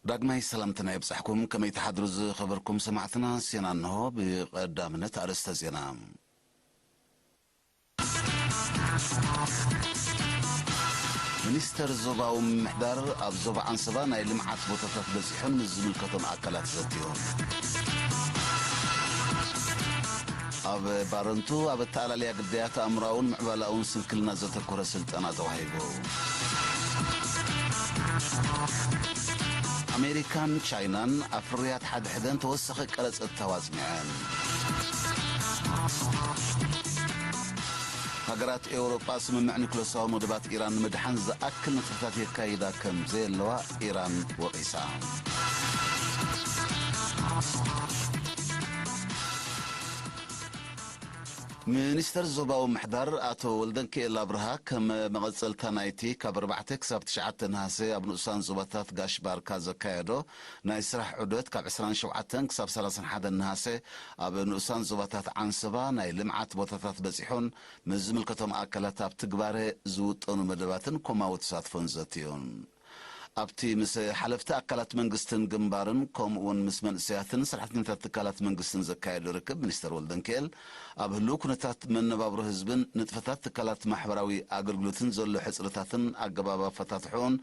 ዳግማይ ሰላምትና ይብጻሕኩም። ከመይ ትሓድሩ ዝኸበርኩም ሰማዕትና? ዜና እንሆ። ብቐዳምነት ኣርእስተ ዜና። ሚኒስተር ዞባዊ ምምሕዳር ኣብ ዞባ ዓንሰባ ናይ ልምዓት ቦታታት በጺሑን ምስ ዝምልከቶም ኣካላት ዘትዩን። ኣብ ባረንቱ ኣብ ኣተኣላልያ ግዳያት ኣእምሮኣውን ምዕባለኣውን ስንክልና ዘተኮረ ስልጠና ተዋሂቡ። ኣሜሪካን ቻይናን ኣብ ፍርያት ሓድሕደን ተወሳኺ ቀረጽ እታው ኣጽኒዐን። ሃገራት ኤውሮጳ ስምምዕ ኒኩለሳዊ መደባት ኢራን ንምድሓን ዝኣክል ንጥፈታት የካይዳ ከም ዘየለዋ ኢራን ወቒሳ። ሚኒስተር ዞባዊ ምሕዳር ኣቶ ወልደንኪኤል ኣብርሃ፣ ከም መቐጸልታ ናይቲ ካብ ኣርባዕተ ክሳብ ትሽዓተ ነሃሰ ኣብ ንኡሳን ዞባታት ጋሽ ባርካ ዘካየዶ ናይ ስራሕ ዑደት፣ ካብ ዕስራን ሸውዓተን ክሳብ ሰላሳን ሓደን ነሃሰ ኣብ ንኡሳን ዞባታት ዓንሰባ ናይ ልምዓት ቦታታት በጺሑን ምስ ዝምልከቶም ኣካላት ኣብ ትግባረ ዝውጠኑ መደባትን ኮማዊ ተሳትፎን ዘትዩን። ኣብቲ ምስ ሓለፍቲ ኣካላት መንግስትን ግንባርን፣ ከምኡውን ምስ መንእሰያትን ሰራሕተኛታት ትካላት መንግስትን ዘካየዶ ርክብ፣ ሚኒስተር ወልደንኪኤል ኣብ ህልው ኩነታት መነባብሮ ህዝብን ንጥፈታት ትካላት ማሕበራዊ ኣገልግሎትን ዘሎ ሕጽርታትን ኣገባብ ኣፈታትሕኡን፣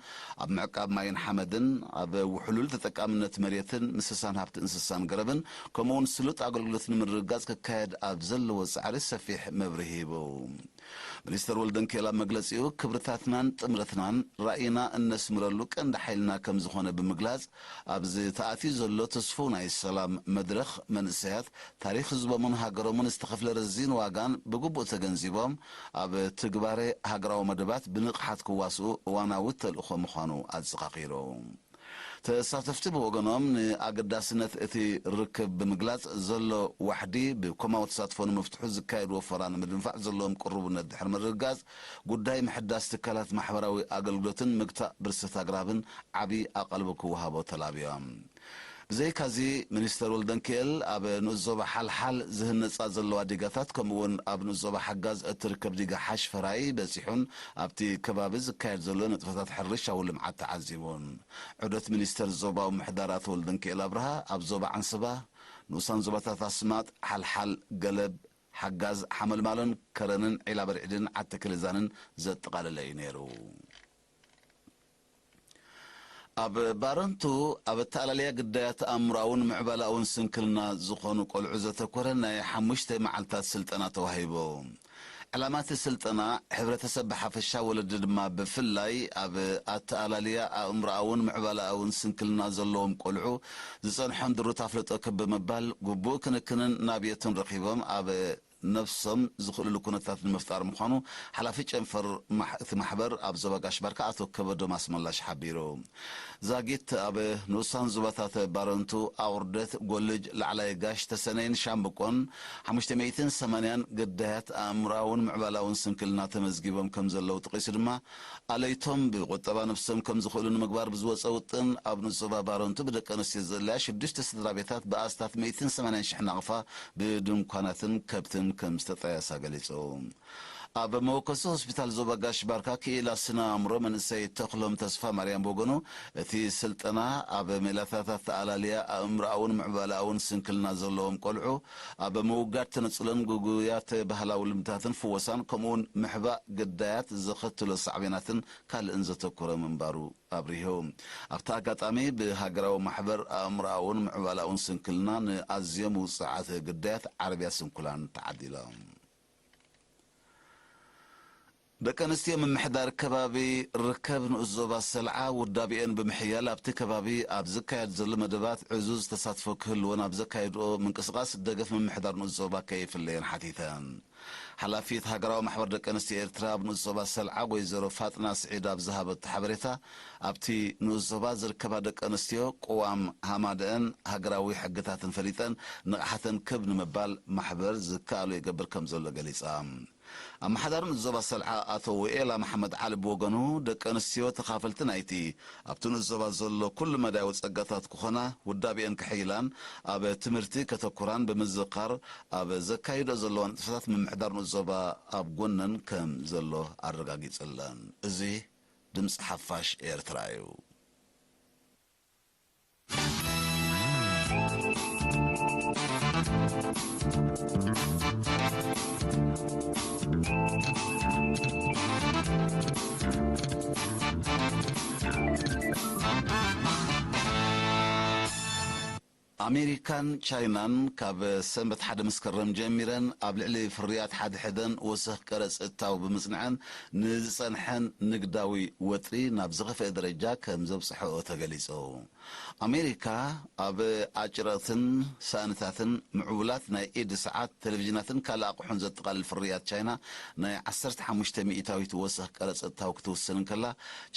ኣብ ምዕቃብ ማይን ሓመድን፣ ኣብ ውሕሉል ተጠቃምነት መሬትን ምስሳን ሃብቲ እንስሳን ገረብን፣ ከምኡውን ስሉጥ ኣገልግሎት ንምርግጋጽ ክካየድ ኣብ ዘለዎ ጻዕሪ ሰፊሕ መብርሂ ሂቡ። ሚኒስተር ወልደንኪኤል ኣብ መግለጺኡ፣ ክብርታትናን ጥምረትናን ራእይና እነስምረሉ ቀንዲ ሓይልና ከም ዝኾነ ብምግላጽ፣ ኣብዚ ተኣትዩ ዘሎ ትስፉው ናይ ሰላም መድረኽ፣ መንእሰያት ታሪኽ ህዝቦምን ሃገሮምን ዝተኸፍለ ረዚን ዋጋን ብግቡእ ተገንዚቦም፣ ኣብ ትግባረ ሃገራዊ መደባት ብንቕሓት ክዋስኡ እዋናዊ ተልእኾ ምዃኑ ኣዘኻኺሩ። ተሳተፍቲ ብወገኖም፣ ንኣገዳስነት እቲ ርክብ ብምግላጽ፣ ዘሎ ዋሕዲ ብኮማዊ ተሳትፎ ንምፍትሑ ዝካየድዎ ፈራ ንምድንፋዕ ዘለዎም ቅሩብነት ድሕሪ ምርግጋጽ፣ ጉዳይ ምሕዳስ ትካላት ማሕበራዊ ኣገልግሎትን ምግታእ ብርሰት ኣግራብን ዓቢ ኣቓልቦ ክወሃቦ ተላብዮም። ብዘይካዚ፣ ሚኒስተር ወልደንኪኤል ኣብ ንኡስ ዞባ ሓልሓል ዝህነጻ ዘለዋ ዲጋታት፣ ከምኡውን ኣብ ንኡስ ዞባ ሓጋዝ እትርከብ ዲጋ ሓሽፈራይ በጺሑን ኣብቲ ከባቢ ዝካየድ ዘሎ ንጥፈታት ሕርሻዊ ልምዓት ተዓዚቡን። ዑደት ሚኒስተር ዞባዊ ምሕዳር ኣቶ ወልደንኪኤል ኣብርሃ ኣብ ዞባ ዓንሰባ፣ ንኡሳን ዞባታት ኣስማጥ፣ ሓልሓል፣ ገለብ፣ ሓጋዝ፣ ሓመልማሎን ከረንን፣ ዒላ በርዒድን ዓዲ ክልዛንን ዘጠቓለለ እዩ ነይሩ። ኣብ ባረንቱ ኣብ ኣተኣላልያ ግዳያት ኣእምሮኣውን ምዕባለኣውን ስንክልና ዝኾኑ ቆልዑ ዘተኮረ ናይ ሓሙሽተ መዓልታት ስልጠና ተዋሂቡ። ዕላማ እቲ ስልጠና፣ ሕብረተሰብ ብሓፈሻ፣ ወለዲ ድማ ብፍላይ፣ ኣብ ኣተኣላልያ ኣእምሮኣውን ምዕባለኣውን ስንክልና ዘለዎም ቆልዑ ዝጸንሖም ድሩት ኣፍልጦ ክብ ብምባል፣ ግቡእ ክንክንን ናብየትን ረኺቦም ኣብ ነብሶም ዝኽእልሉ ኩነታት ንምፍጣር ምዃኑ ሓላፊ ጨንፈር ማሕ-፣ እቲ ማሕበር ኣብ ዞባ ጋሽ ባርካ ኣቶ ከበዶም ኣስመላሽ ሓቢሩ። ዛጊት ኣብ ንኡሳን ዞባታት ባረንቱ፣ ኣቑርደት፣ ጎልጅ፣ ላዕላይ ጋሽ ተሰነይን ሻምብቆን ሓሙሽተ ሚእትን ሰማንያን ግዳያት ኣእምሮኣውን ምዕባላውን ስንክልና ተመዝጊቦም ከም ዘለዉ ጠቒሱ ድማ፣ ኣለይቶም ብቁጠባ ነብሶም ከም ዝኽእሉ ንምግባር ብዝወጸ ውጥን፣ ኣብ ንኡስ ዞባ ባረንቱ ብደቂ ኣንስትዮ ዝእለያ ሽዱሽተ ስድራ ቤታት ብኣስታት ሚእትን ሰማንያን ሽሕ ናቕፋ ብድንኳናትን ከብትን ከም ዝተጣየሳ ገሊጹ። ኣብ መወከሲ ሆስፒታል ዞባ ጋሽ ባርካ ክኢላ ስነ ኣእምሮ መንእሰይ ተኽሎም ተስፋ ማርያም ብወገኑ፣ እቲ ስልጠና ኣብ ሜላታት ኣተኣላልያ ኣእምሮኣውን ምዕባለኣውን ስንክልና ዘለዎም ቆልዑ ኣብ ምውጋድ ተነጽሎን ግጉያት ባህላዊ ልምድታትን ፍወሳን፣ ከምኡውን ምሕባእ ግዳያት ዘኸትሎ ሳዕቤናትን ካልእን ዘተኮረ ምንባሩ ኣብሪሁ። ኣብቲ ኣጋጣሚ፣ ብሃገራዊ ማሕበር ኣእምሮኣውን ምዕባለኣውን ስንክልና ንኣዝዮም ውጹዓት ግዳያት ዓረብያ ስንኩላን ተዓዲሎም። ደቂ ኣንስትዮ ምምሕዳር ከባቢ ርከብ ንኡስ ዞባ ሰልዓ ውዳቤአን ብምሕያል፣ ኣብቲ ከባቢ ኣብ ዝካየድ ዘሎ መደባት ዕዙዝ ተሳትፎ ክህልወን ኣብ ዘካየድኦ ምንቅስቓስ ደገፍ ምምሕዳር ንኡስ ዞባ ከይፍለየን ሓቲተን። ሓላፊት ሃገራዊ ማሕበር ደቂ ኣንስትዮ ኤርትራ ኣብ ንኡስ ዞባ ሰልዓ ወይዘሮ ፋጥና ስዒድ ኣብ ዝሃበቶ ሓበሬታ፣ ኣብቲ ንኡስ ዞባ ዝርከባ ደቂ ኣንስትዮ ቅዋም ሃማደአን ሃገራዊ ሕግታትን ፈሊጠን ንቕሓተን ክብ ንምባል ማሕበር ዝከኣሎ ይገብር ከም ዘሎ ገሊጻ። ኣመሓዳሪ ንኡስ ዞባ ሰልዓ ኣቶ ውኤላ መሓመድ ዓሊ ብወገኑ፣ ደቂ ኣንስትዮ ተኻፈልቲ ናይቲ ኣብቲ ንኡስ ዞባ ዘሎ ኩሉ መዳያዊ ጸጋታት ክኾና፣ ውዳቤአን ክሕይላን ኣብ ትምህርቲ ከተኩራን ብምዝኻር፣ ኣብ ዘካይዶ ዘለዋ ንጥፈታት ምምሕዳር ንኡስ ዞባ ኣብ ጎነን ከም ዘሎ ኣረጋጊጽለን። እዚ ድምጺ ሓፋሽ ኤርትራ እዩ። ኣሜሪካን ቻይናን ካብ ሰንበት ሓደ መስከረም ጀሚረን ኣብ ልዕሊ ፍርያት ሓድሕደን ወሰኽ ቀረጽ እታው ብምጽንዐን፣ ንዝጸንሐን ንግዳዊ ወጥሪ ናብ ዝኸፍአ ደረጃ ከም ዘብጽሐኦ ተገሊጹ። ኣሜሪካ ኣብ ኣጭርቕትን ሳእንታትን፣ ምዕቡላት ናይ ኢድ ሰዓት፣ ቴሌቪዥናትን ካልእ ኣቑሑን ዘጠቓልል ፍርያት ቻይና ናይ ዓሰርተ ሓሙሽተ ሚእታዊት ወሰኽ ቀረጽ እታው ክትውስን እንከላ፣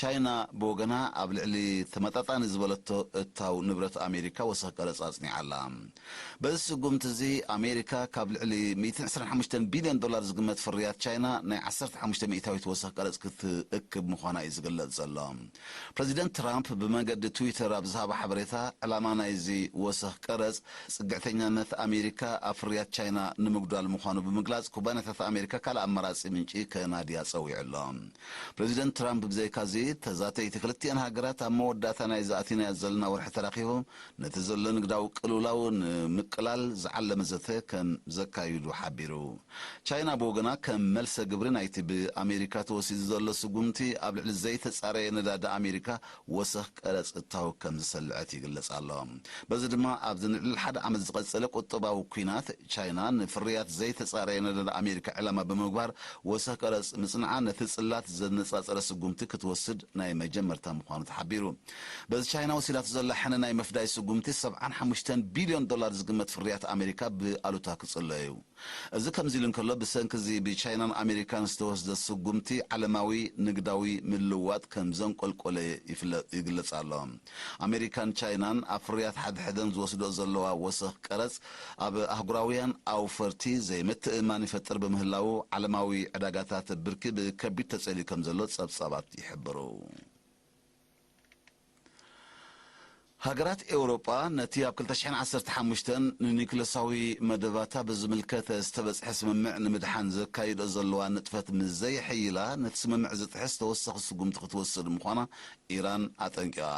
ቻይና ብወገና ኣብ ልዕሊ ተመጣጣኒ ዝበለቶ እታው ንብረት ኣሜሪካ ወሰኽ ቀረጽ ኣጽኒዓ ኣላ። በዚ ስጉምቲ እዚ ኣሜሪካ ካብ ልዕሊ ሚእትን ዕስራን ሓሙሽተን ቢልዮን ዶላር ዝግመት ፍርያት ቻይና ናይ ዓሰርተ ሓሙሽተ ሚእታዊት ወሰኽ ቀረጽ ክትእክብ ምዃና እዩ ዝግለጽ ዘሎ። ፕረዚደንት ትራምፕ ብመገዲ ትዊተር ኣብ ዝሃቦ ሓበሬታ፣ ዕላማ ናይዚ ወሰኽ ቀረጽ ጽግዕተኛነት ኣሜሪካ ኣብ ፍርያት ቻይና ንምጉዳል ምዃኑ ብምግላጽ፣ ኩባንያታት ኣሜሪካ ካልእ ኣማራጺ ምንጪ ከናድያ ጸዊዑ ኣሎ። ፕረዚደንት ትራምፕ ብዘይካዚ፣ ተዛተይቲ ክልቲኣን ሃገራት ኣብ መወዳእታ ናይዚ ኣቲናዮ ዘለና ወርሒ ተራኺቦም ነቲ ዘሎ ንግዳዊ ቅልውላው ንምቅላል ዝዓለመ ዘተ ከም ዘካይዱ ሓቢሩ። ቻይና ብወገና፣ ከም መልሰ ግብሪ ናይቲ ብኣሜሪካ ተወሲዱ ዘሎ ስጉምቲ፣ ኣብ ልዕሊ ዘይተጻረየ ነዳዲ ኣሜሪካ ወሰኽ ቀረጽ እታው ከም ዝሰልዐት ይግለጽ ኣሎ። በዚ ድማ፣ ኣብዚ ንልዕሊ ሓደ ዓመት ዝቐጸለ ቁጠባዊ ኲናት፣ ቻይና ንፍርያት ዘይተጻረየ ነዳዲ ኣሜሪካ ዕላማ ብምግባር ወሰኽ ቀረጽ ምጽንዓ፣ ነቲ ጽላት ዘነጻጸረ ስጉምቲ ክትወስድ ናይ መጀመርታ ምዃኑ ተሓቢሩ። በዚ ቻይና ወሲዳቶ ዘላ ሕነ ናይ ምፍዳይ ስጉምቲ፣ ሰብዓን ሓሙሽተን ቢልዮን ዶላር ዝግመት ፍርያት ኣሜሪካ ብኣሉታ ክጽሎ እዩ። እዚ ከምዚ ኢሉ እንከሎ፣ ብሰንኪ እዚ ብቻይናን ኣሜሪካን ዝተወስደ ስጉምቲ፣ ዓለማዊ ንግዳዊ ምልውዋጥ ከም ዘንቆልቆለ ይፍለ-፣ ይግለጽ ኣሎ። ኣሜሪካን ቻይናን ኣብ ፍርያት ሓድሕደን ዝወስድኦ ዘለዋ ወሰኽ ቀረጽ፣ ኣብ ኣህጉራውያን ኣውፈርቲ ዘይምትእምማን ይፈጥር ብምህላዉ፣ ዓለማዊ ዕዳጋታት ብርኪ ብከቢድ ተጸልዩ ከም ዘሎ ጸብጻባት ይሕብሩ። ሃገራት ኤውሮጳ፣ ነቲ ኣብ ክልተ ሽሕን ዓሰርተ ሓሙሽተን ንኒክለሳዊ መደባታ ብዝምልከት ዝተበጽሐ ስምምዕ ንምድሓን ዘካይዶ ዘለዋ ንጥፈት ምስ ዘየሕይላ፣ ነቲ ስምምዕ ዝጥሕስ ተወሳኺ ስጉምቲ ክትወስድ ምዃና ኢራን ኣጠንቂቓ።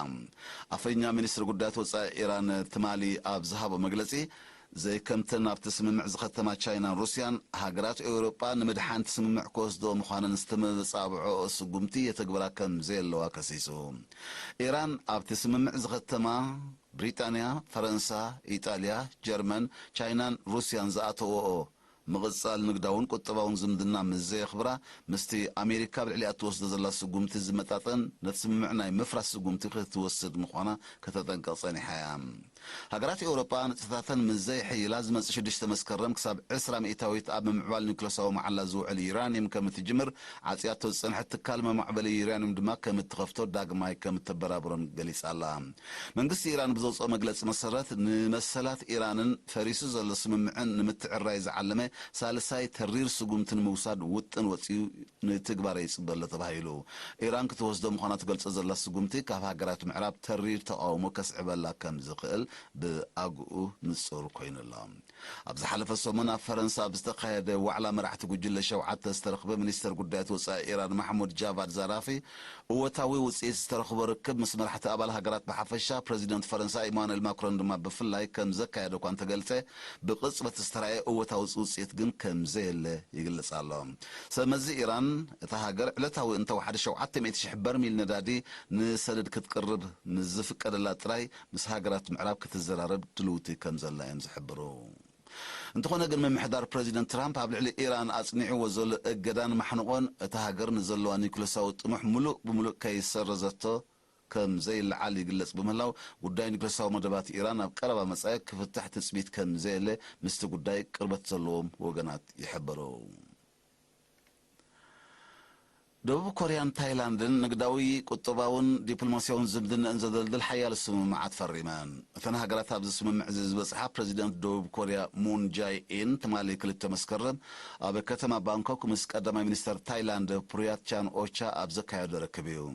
ኣፈኛ ሚኒስትሪ ጉዳያት ወጻኢ ኢራን ትማሊ ኣብ ዝሃቦ መግለጺ፣ ዘይከምተን ኣብቲ ስምምዕ ዝኸተማ ቻይናን ሩስያን፣ ሃገራት ኤውሮጳ ንምድሓን እቲ ስምምዕ ክወስድኦ ምዃነን ዝተመጻብዐኦ ስጉምቲ የተግብራ ከም ዘየለዋ ከሲሱ። ኢራን ኣብቲ ስምምዕ ዝኸተማ ብሪጣንያ፣ ፈረንሳ፣ ኢጣልያ፣ ጀርመን፣ ቻይናን ሩስያን ዝኣተወኦ ምቕጻል ንግዳውን ቁጠባውን ዝምድና ምስ ዘየኽብራ፣ ምስቲ ኣሜሪካ ኣብ ልዕሊኣ እትወስዶ ዘላ ስጉምቲ ዝመጣጠን፣ ነቲ ስምምዕ ናይ ምፍራስ ስጉምቲ ክትወስድ ምዃና ከተጠንቅቕ ጸኒሓ እያ። ሃገራት ኤውሮጳ ንጥፈታተን ምስ ዘይሕይላ፣ ዝመጽእ ሽዱሽተ መስከረም ክሳብ ዕስራ ሚእታዊት ኣብ ምምዕባል ኒውክለሳዊ መዓላ ዝውዕል ዩራኒየም ከም እትጅምር ዓጽያቶ ዝጸንሐት ትካል መማዕበሊ ዩራኒየም ድማ ከም እትኸፍቶ ዳግማይ ከም እተበራብሮን ገሊጻ ኣላ። መንግስቲ ኢራን ብዘውጽኦ መግለጺ መሰረት፣ ንመሰላት ኢራንን ፈሪሱ ዘሎ ስምምዕን ንምትዕራይ ዝዓለመ ሳልሳይ ተሪር ስጉምቲ ንምውሳድ ውጥን ወጺኡ ንትግባረ ይጽበ ኣሎ ተባሂሉ። ኢራን ክትወስዶ ምዃና ትገልጾ ዘላ ስጉምቲ፣ ካብ ሃገራት ምዕራብ ተሪር ተቓውሞ ከስዕበላ ከም ዝኽእል ብኣግኡ ንጹር ኮይኑ ኣሎ። ኣብ ዝሓለፈ ሰሙን ኣብ ፈረንሳ ኣብ ዝተኻየደ ዋዕላ መራሕቲ ጉጅለ ሸውዓተ ዝተረኽበ ሚኒስተር ጉዳያት ወጻኢ ኢራን ማሕሙድ ጃቫድ ዛራፊ፣ እወታዊ ውጽኢት ዝተረኽቦ ርክብ ምስ መራሕቲ ኣባል ሃገራት ብሓፈሻ፣ ፕረዚደንት ፈረንሳ ኢማኑኤል ማክሮን ድማ ብፍላይ ከም ዘካየደ እኳ እንተገልጸ፣ ብቕጽበት ዝተራእየ እወታዊ ውጽኢት ግን ከም ዘየለ ይግለጽ ኣሎ። ሰመዚ ኢራን፣ እታ ሃገር ዕለታዊ እንተወሓደ ሸውዓተ ሚእቲ ሽሕ በርሚል ነዳዲ ንሰደድ ክትቅርብ ምስ ዝፍቀደላ ጥራይ፣ ምስ ሃገራት ምዕራብ ክትዘራረብ ድልውቲ ከም ዘላ እዮም ዝሕብሩ። እንተኾነ ግን፣ ምምሕዳር ፕረዚደንት ትራምፕ ኣብ ልዕሊ ኢራን ኣጽኒዕዎ ዘሎ እገዳን ማሕንቖን፣ እታ ሃገር ንዘለዋ ኒውክለሳዊ ጥሙሕ ምሉእ ብምሉእ ከይሰረዘቶ ከም ዘይለዓል ይግለጽ ብምህላው፣ ጉዳይ ኒውክለሳዊ መደባት ኢራን ኣብ ቀረባ መጻኢ ክፍታሕ ትጽቢት ከም ዘየለ ምስቲ ጉዳይ ቅርበት ዘለዎም ወገናት ይሕብሩ። ደቡብ ኮርያን ታይላንድን ንግዳዊ፣ ቁጠባውን ዲፕሎማስያውን ዝምድናኣን ዘደልድል ሓያሎ ስምምዓት ፈሪመን። እተን ሃገራት ኣብዚ ስምምዕ እዚ ዝበጽሓ፣ ፕረዚደንት ደቡብ ኮርያ ሙን ጃይ ኢን ትማሊ ክልተ መስከረም ኣብ ከተማ ባንኮክ ምስ ቀዳማይ ሚኒስተር ታይላንድ ፕሩያት ቻን ኦቻ ኣብ ዘካየዶ ርክብ እዩ።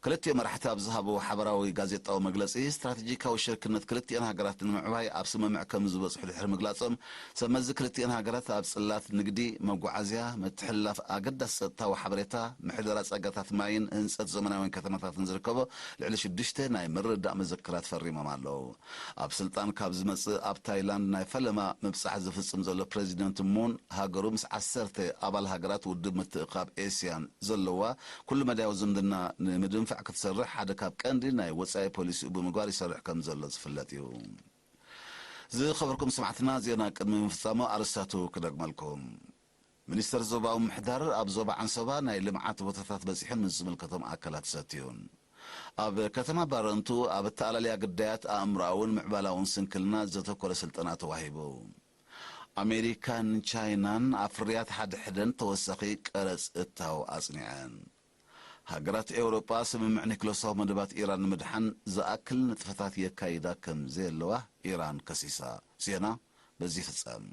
ክልቲኦም መራሕቲ ኣብ ዝሃብዎ ሓበራዊ ጋዜጣዊ መግለጺ፣ ስትራተጂካዊ ሽርክነት ክልቲኣን ሃገራት ንምዕባይ ኣብ ስምምዕ ከም ዝበጽሑ ድሕሪ ምግላጾም፣ ሰመዚ ክልቲኣን ሃገራት ኣብ ጽላት ንግዲ፣ መጓዓዝያ፣ ምትሕልላፍ ኣገዳሲ ጸጥታዊ ሓበሬታ፣ ምሕደራ ጸጋታት ማይን ህንጸት ዘመናውያን ከተማታትን ዝርከቦ ልዕሊ ሽዱሽተ ናይ ምርድዳእ መዘክራት ፈሪሞም ኣለዉ። ኣብ ስልጣን ካብ ዝመጽእ ኣብ ታይላንድ ናይ ፈለማ ምብጻሕ ዝፍጽም ዘሎ ፕሬዚደንት ሙን፣ ሃገሩ ምስ ዓሰርተ ኣባል ሃገራት ውድብ ምትእኻብ ኤስያን ዘለዋ ኩሉ መዳያዊ ዝምድና ንምድንፋዕ ክትሰርሕ ሓደ ካብ ቀንዲ ናይ ወጻኢ ፖሊሲኡ ብምግባር ይሰርሕ ከም ዘሎ ዝፍለጥ እዩ። ዝኸበርኩም ሰማዕትና፣ ዜና ቅድሚ ምፍጻሙ ኣርእስታቱ ክደግመልኩም። ሚኒስተር ዞባዊ ምሕዳር ኣብ ዞባ ዓንሰባ ናይ ልምዓት ቦታታት በጺሑን ምስ ዝምልከቶም ኣካላት ዘትዩን። ኣብ ከተማ ባረንቱ ኣብ ኣተኣላልያ ግዳያት ኣእምሮኣውን ምዕባላውን ስንክልና ዘተኮረ ስልጠና ተዋሂቡ። ኣሜሪካን ቻይናን ኣብ ፍርያት ሓድሕደን ተወሳኺ ቀረጽ እታው ኣጽኒዐን። ሃገራት ኤውሮጳ ስምምዕ ኒክለሳዊ መደባት ኢራን ንምድሓን ዝኣክል ንጥፈታት የካይዳ ከም ዘየለዋ ኢራን ከሲሳ። ዜና በዚ ይፍጸም።